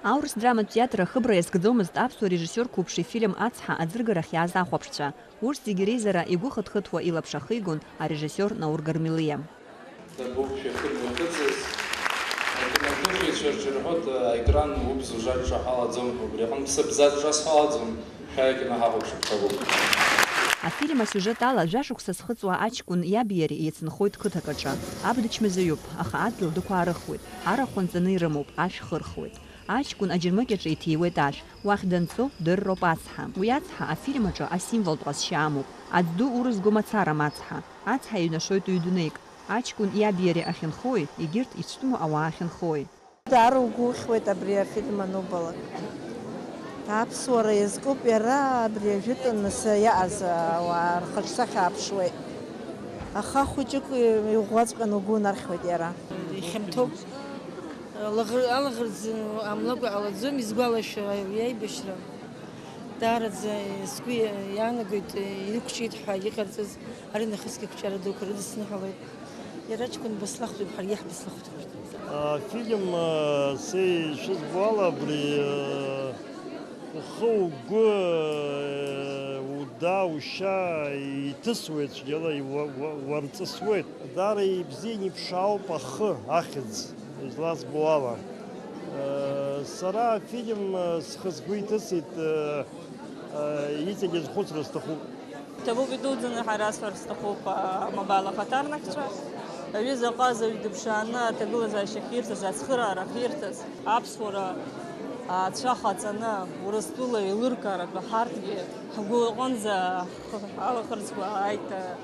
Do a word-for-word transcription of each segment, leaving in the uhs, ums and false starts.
Аурыс драматә театр ахыбра иазкӡомызт аԥсуа режиссиор қәыԥш ифильм Ацҳа аӡыргарахь иааз ахәаԥшцәа. Урҭ зегьы реизара игәы хыҭхыҭуа илаԥш ахигон арежиссиор Наур Гармилиа. Ҭабуп шәахьымҩахыҵыз. Акиношәыхыҩцәа рҿы ирҳәоит, аекран убз ужаҿҿа ҳалаӡом ҳәа, убри аҟынтә сыбзаҿҿа сҳәалаӡом, шәааи акино ҳахәаԥшып, ҭабуп. Афильм асиужет ала, жәашықәса зхыҵуа аҷкәын иаби иареи еицынхоит қыҭак аҿы. Аб дычмазаҩуп, аха адгьыл дықәаарыхуеит, арахә анҵаны ирымоуп, ашә хырхуеит. Аҷкәын аџьармыкьаҿы иҭиуеит ашә, уахь данцо дырроуп ацҳа. Уи ацҳа афильм аҿы асимволтә ҟазшьа амоуп. Аӡә ду урызго мацарам ацҳа. Ацҳа иҩнашоит ҩдунеик. Аҷкәын иаби иареи ахьынхои, егьырҭ ицәтәыму ауаа ахьынхои. Даара угәы ухьуеит абри афильм анубалак. Аԥсуара иазкуп иара абри ажәытәан нас иааз ауаа рхаҿсахьа ааԥшуеит. Аха хәыҷык иӷәӷәаҵәҟьаны угәы унархьуеит иара. Ихьанҭоуп. Алаӷыр-, алаӷырӡ амлакәа иҟалаӡом, исгәалашәо аибашьра. Даараӡа сгәы иаанагоит, иқәҿиеит ҳәа иҟарҵаз, ари нахысгьы ақәҿиара дуқәа рыдысныҳәалоит. Иара аҷкәын баслахәтәуп, ҳаргьы ҳбаслахәтәуп. Афильм, э, са ишызбо ала, абри, э, ухы, угәы, э, уда, ушьа иҭысуеит цәгьала, иуа-, уа-, уарҵысуеит. Даара ибзиан иԥшаауп ахы, ахьӡ, излазбо ала. Э, сара афильм, э, схы сгәы иҭысит, э, э, иҵегьы зхәыцра сҭахуп. Ҭабуп идуӡӡаны ҳара асҳәар сҭахуп, а, амобаил ахаҭарнакцәа. Аҩыза аҟазаҩ дыԥшааны аҭагылазаашьа ахьирҭаз, ацхыраара ахьирҭаз, аԥсуара ацәа хаҵаны, Урыстәыла еилыркааратәы ҳарҭгьы ҳгәы аҟынӡа алаӷырӡқәа ааит, а,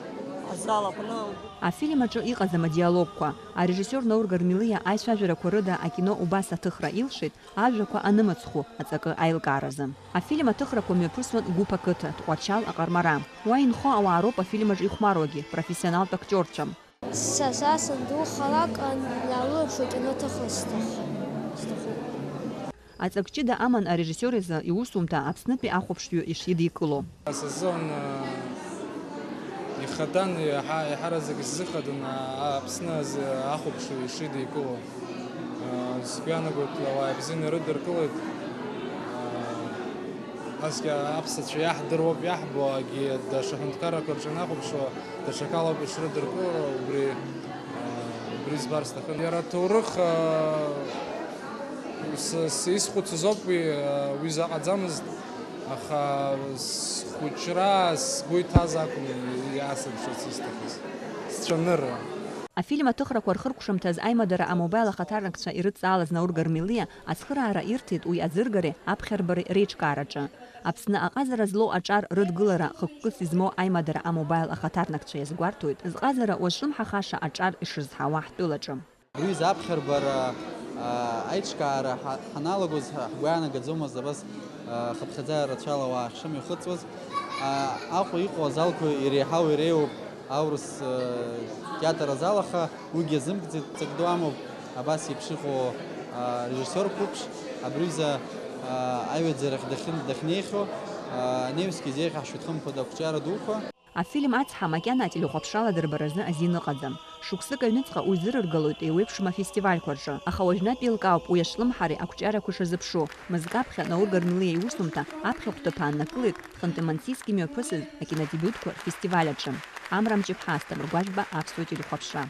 азал аҟны. Афильм аҿы иҟаӡам адиалогқәа. Арежиссиор Наур Гармилиа аицәажәарақәа рыда акино убас аҭыхра илшеит, ажәақәа анымыцхәу аҵакы аилкааразы. Афильм аҭыхрақәа мҩаԥысуан Гәыԥ ақыҭа, Тҟәарчал аҟармара. Уа инхо ауаа роуп афильм аҿы ихәмаруагьы, профессионалтә актиорцәа. Са, са сандухалак, ан-, алылаԥш акино аҭыхра сҭахуп. Аҵак ҷыда аман арежиссиор изы иусумҭа Аԥснытәи ахәаԥшҩы ишидикыло. Са сзын, а, ихаҭан, иаҳа-, еиҳараӡак исзыхаҭан, а, Аԥсны азы ахәаԥшҩы ишидикыло. А, сгәы иаанагоит, ауаа ибзианы ирыдыркылеит. А, насгьы аԥсацәа иаҳдыруоуп иаҳбо, агьи даҽа ҳәынҭқаррақәа рҿы ианахәаԥшуа, даҽакалоуп ишрыдыркыло, убри, а, убри збар сҭахын. Иара аҭоурых, а, с-, с-, исхәыцыз ауп уи, а, уи заҟаӡамызт. Аха схәыҷра сгәы иҭаз акәын иаасырԥшырц исҭахыз, сцәанырра. Афильм аҭыхрақәа рхыркәшамҭаз аимадара амобаил ахаҭарнакцәа ирыдҵаалаз Наур Гармилиа ацхыраара ирҭеит уи аӡыргареи аԥхьарбареи реиҿкаараҿы. Аԥсны аҟазара злоу аҿар рыдгылара хықәкыс измоу аимадара амобаил ахаҭарнакцәа иазгәарҭоит, зҟазара уазҿлымҳахаша аҿар ишрызҳауа ҳтәылаҿы. Уи заԥхьарбара, а, аиҿкаара ҳа-, ҳаналагоз ҳа-, ҳгәы иаанагаӡомызт абас, а, хыԥхьаӡа рацәала ауаа ахьшымҩахыҵуаз. А, Аҟәа иҟоу азалқәа иреиҳау иреиуоуп аурыс, а, театр азал, аха уигьы азымкӡеит, ҵак ду амоуп абас еиԥш иҟоу, а, режиссиор қәыԥш, абри аҩыза, а, аҩаӡарахь дахьын-, дахьнеихьоу, а, анаҩсгьы изеиӷьаҳшьоит хымԥада ақәҿиара дуқәа. Афильм Ацҳа макьана ателехәаԥшрала дырбаразы азин ыҟаӡам. Шықәсык аҩныҵҟа уи зырыргалоит еиуеиԥшым афестивальқәа рҿы, аха уажәнатә еилкаауп уи ашәлымҳареи ақәҿиарақәеи шазыԥшу. Мызкы аԥхьа Наур Гармилиа иусумҭа аԥхьахә ҭыԥ ааннакылеит Ханты-Мансийски имҩаԥысыз акинодебиутқәа рфестиваль аҿы. Амра Мҷыԥҳа, Асҭамыр Гәажәба, Аԥсуа телехәаԥшра.